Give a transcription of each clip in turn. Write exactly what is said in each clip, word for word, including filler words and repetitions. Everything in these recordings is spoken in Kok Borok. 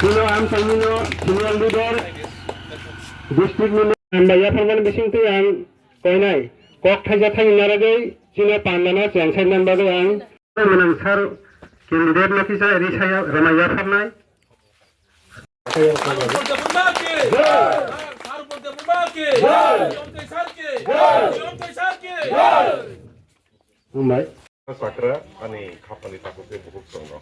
Chini ang tongmino senior leader, district ni member yapharmani bisingtwi ang koinai kok thaisa thani naragwi chini pandano chengsa nang bagwi ang mwnang sir candidate no kisa risaya rwmai yapharnai. Hambai. Sakra ani khapani takhuk tei bukhuk chwng rok.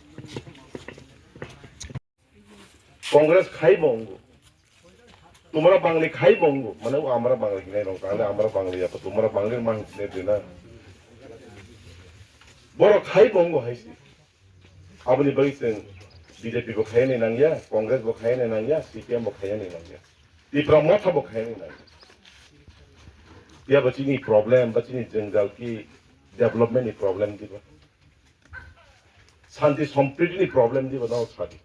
Congress khai bo wngo. Tumra bangli khai bo wngo. Mane o amra bangli hinai rok, ale amra bangli ya, tumra bangli mang hinai dina. Borok khai bo wngo hai si. Aboni bagwi chwng B J P bo khaina nangya, Congress bo khaina nangya, C P M bo khaina nangya. Tipra Motha bo khaina nangya. Phiya bo chini problem, ba chini jwngjal ki development ni problem diba. Santi sompriti ni problem diba nao sadi.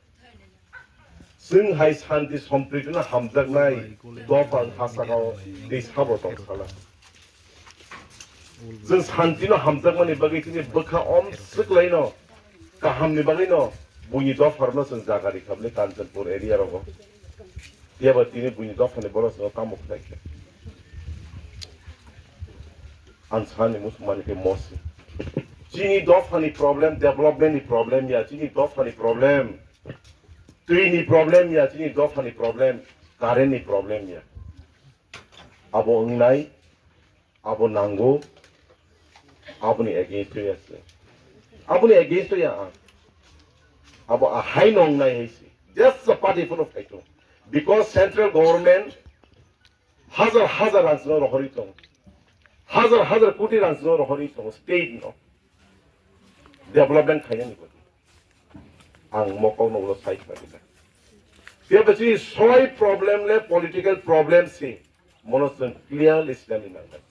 Chwng hai santi sompriti no hamjaknai dopha wng ha saka o tei sabo tong sala. Chwng santi no hamjakmani bagwi chini bwkha om swk lai no kaham ni bagwi no buini dopha rok no chwng jaga ri kha bwle Kanchanpur area rogo. Phiya ba tini buini dopha ni borok chwng tamo khlai kha. Ang sani muchungmani khe mosi. Chini dophani problem, development ni problem ya, chini dophani problem, twi ni problem ya, chini dophani problem, current ni problem ya. Abo wngnai, abo nango, aboni against o ya se. Aboni against o ya ang. Abo ahai no wngnai hai se. Just a party phano phaito. Because central government hajar hajar rang chwng rohorwi tongo. Hajar hajar koti rang chwng rohorwi tongo state no. Development khainani bagwi. Ang mokol no ulo sai khlai kha. Phiya ba chini soi problem le political problem se. Mono chwng clearly sinani nangnai.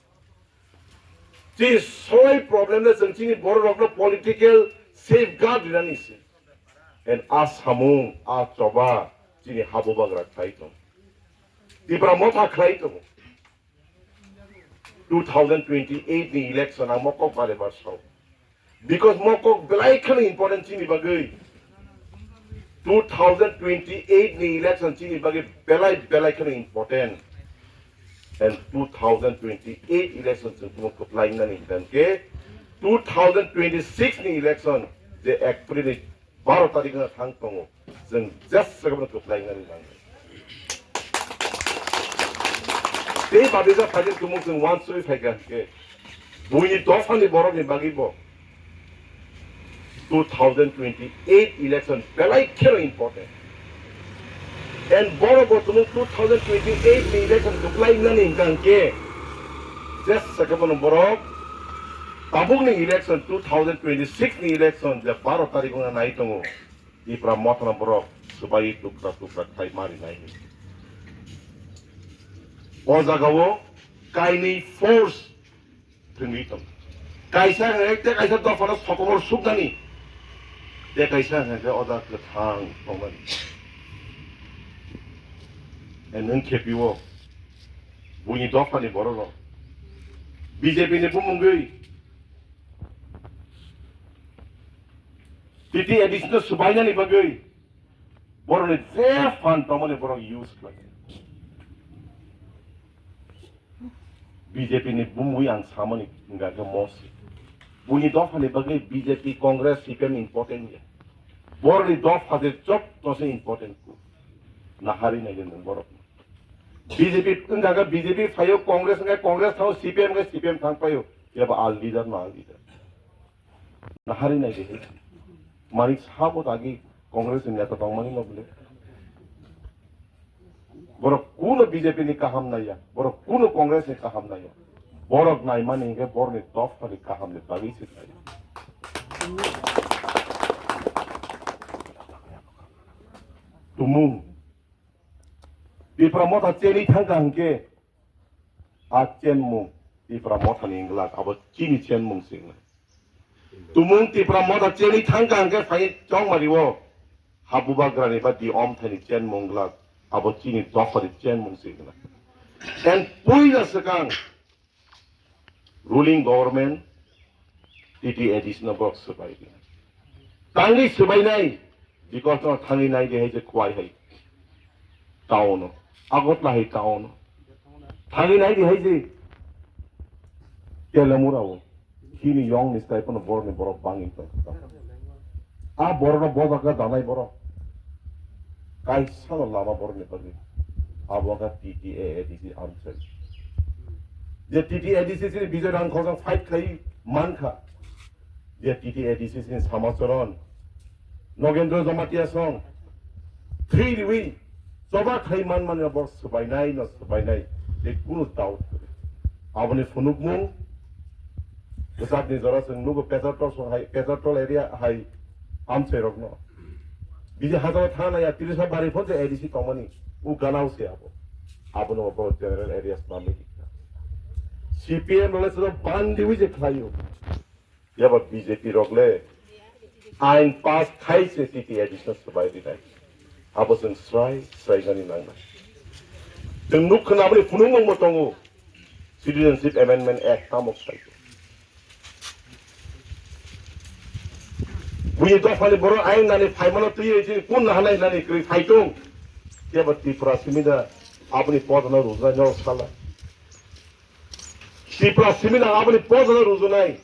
Chini soi problem le chwng chini borok rok no political safeguard rinani se. And a samung, a choba chini habubagra khlai tongo. Tipra Motha khlai tongo. Two thousand twenty-eight ni election ang mokok bare bar sao. Because mokok belai kheno important chini bagwi. Two thousand twenty-eight ni election chini bagwi belai belai kheno important. And two thousand twenty-eight election chwng tumo kwplai nani hwnkhe two thousand twenty-six ni election je April ni baro tarikh no thang tongo, chwng jesa khe bono kwplai nani nango. Tei babijak phaikhe tumung chwng wansugwi phaikha hwnkhe, buini dophani borokni bagwi bo two thousand twenty-eight election belai kheno important. And borok bo tumung two thousand twenty-eight ni election kwplai nani hwnkha hwnkhe, jesa khe bono borok tabukni election two thousand twenty-six ni election je baro tarikh wngna nai tongo. Tipra Mothano borok swbai tukra tukra khai mari nai. O jagao kainwi force thwngwi tong. Kaisa hwnkhe tei kaisa dophano sokomor suknani. Tei kaisa hwnkhe oda kwthang tongmani. E nwng khepio buini dophani bororok B J P ni bumungwi T T A D C no swbainani bagwi borokni je phan tongmani borok use khlai. B J P ni bumwi ang samani wngkha khe mosi. Buini dophani bagwi B J P, Congress, C P M important ya. Borokni dopha je joto se important kuk. Nahari nai nwng borok. B J P wngkha khe B J P phaio, Congress wngkha Congress thango, C P M wngkha C P M thang paio. Eba al leader no al leader. Nahari nai de. Manik sabo dagi Congress ni neta tongmani no bole. Borok kuno B J P ni kaham naiya, borok kuno Congress ni kaham naiya. Borok naimani hingke borok ni dopha ni kaham ni bagwi se nai. Tumung. Tipra Motha cheni thangka hingke a chenmung Tipra Motha ni hinglak abo chini chenmung se hinglak. Tumung Tipra Motha cheni thangka hingke phai chongmari o. Habubagrani ba di om thani chenmung glak, abo chini dophani chenmung se hinglak. And puila swkang ruling government T T A D C no borok swbai di. Tangwi swbainai Because no thangwi nai di hai je Khowai hai town o, Agartala hai town o. Thangwi nai di hai je Telamura o. Chini yong ni style pono borok ni borok bangwi tong. A borok no bojak kha danai borok. Kaisa no lama borok ni bagwi. Abo kha T T A A D C amchai. Je T T A A D C chini Bijoy Rangkhol jang fight khai mankha. Je T T A A D C chini Samacharan, Nogendra Jamatia song, thwi riwi, choba khai man mani bo swbainai no swbainai, tei kunu doubt kwrwi. Aboni phunukmung, bwsakni jora chwng nugo Pechartol song hai, Pechartol area hai amchai rokno. Biji hajaro thana ya Tirisa bari phonse A D C tongmani, u ganao se abo. Abono bo general area swnamwi rikha. C P M role sero bandi wi je khlaio. Yaba B J P rok le ain pass khai se T T A A D C no swbai rinai. Abo chwng srai srai gani nangnai. Chwng nuk khna aboni phunukmung bo tongo. Citizenship Amendment Act tamo khlai. Buini dophani borok ain nani phaimano twiwi chini kun nahanai nani kwrwi phaitung. Yaba Tripura simi da aboni podono rujnai no sala. Tripura simi da aboni podono rujnai.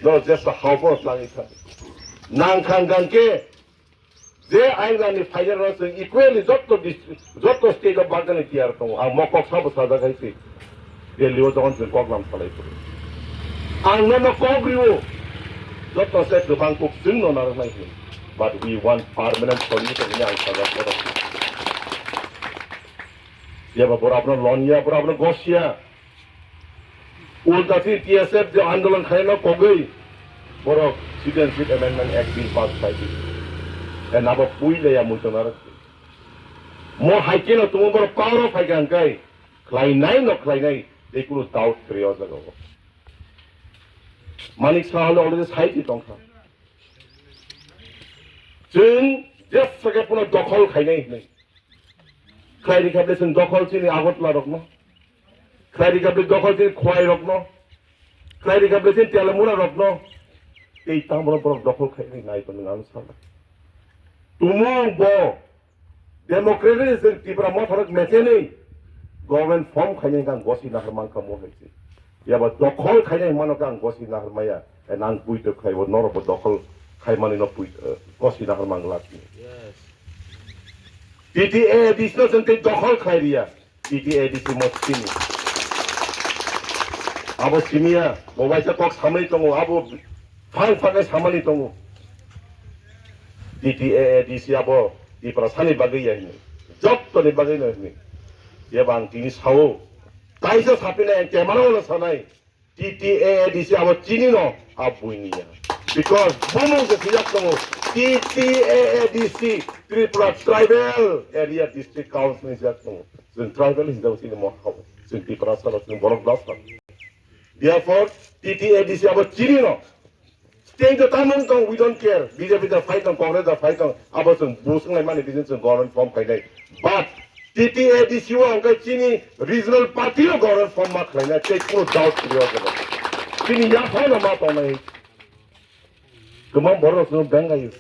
No jesa haupo slangwi kha. Nang khang gang ke je ainani final rok chwng equally jotto district, jotto state o bagani tiyar tongo. Ang mo kok sabo sajak hai se. Delhi o jokon chwng kok lam salai phuru. Ang no no kok riwo. Jotto se kwbang kok chwng no narwk nai se. But we want permanent solution ni ang sajak kotor. Yaba borok abono lonya, borok abono gosia. Ulta si T S F je andolon khaina kogwi borok Citizenship Amendment Act bill pass khai di. E nabo puile ya muitonaro. Mo haikeno tumo borok power o phaikha hwnkhe khlainai no khlainai tei kunu doubt kwrwi o jaga o. Manik Saha le already sai di tongkha. Chwng jesa khe pono dokhol khainai hinwi. Khlai rikha ble chwng dokhol chini Agartala rokno. Khlai rikha ble dokhol chini Khowai rokno. Khlai rikha ble chini Telamura rokno. Tei tamo borok dokhol khai ri nai tongwi ang sana. Tumung bo democratic chwng Tipra Motha rok mecheni government form khainai kang gosi nahar mankha mo hai se. Yaba dokhol khainai mano kang gosi nahar maya. E nang puito khai bo norok bo dokhol khai mani no puito, gosi nahar mang lak ni. Yes. T T A A D C no chwng tei dokhol khlai riya. T T A A D C mo simi. Abo simiya, bo waisa kok samani tongo, abo phang phang samani tongo. T T A A D C abo Tiprasani bagwi ya hini. Jottoni bagwi no hini. Yaba ang tini sao. Kaisa sapinai ang camera o no sanai. T T A A D C abo chini no, a buini ya. Because bumung se sijak tongo, T T A A D C, Tripura Tribal Area District Council ni sijak tongo. Chwng tribal hinjao chini mo hao. Chwng Tiprasa rok, chwng borok dasa. Therefore, T T A A D C abo chini no. State o tamung tong, we don't care. B J P da fight tong, Congress da fight tong, abo chwng busung lai mani business chwng government form khainai. But T T A D C o hwnkhe chini regional party o government form ma khlainai, tei kunu doubt kwrwi o jaga. Chini yaphano ma tongnai. Kwbang borok chwng bengai.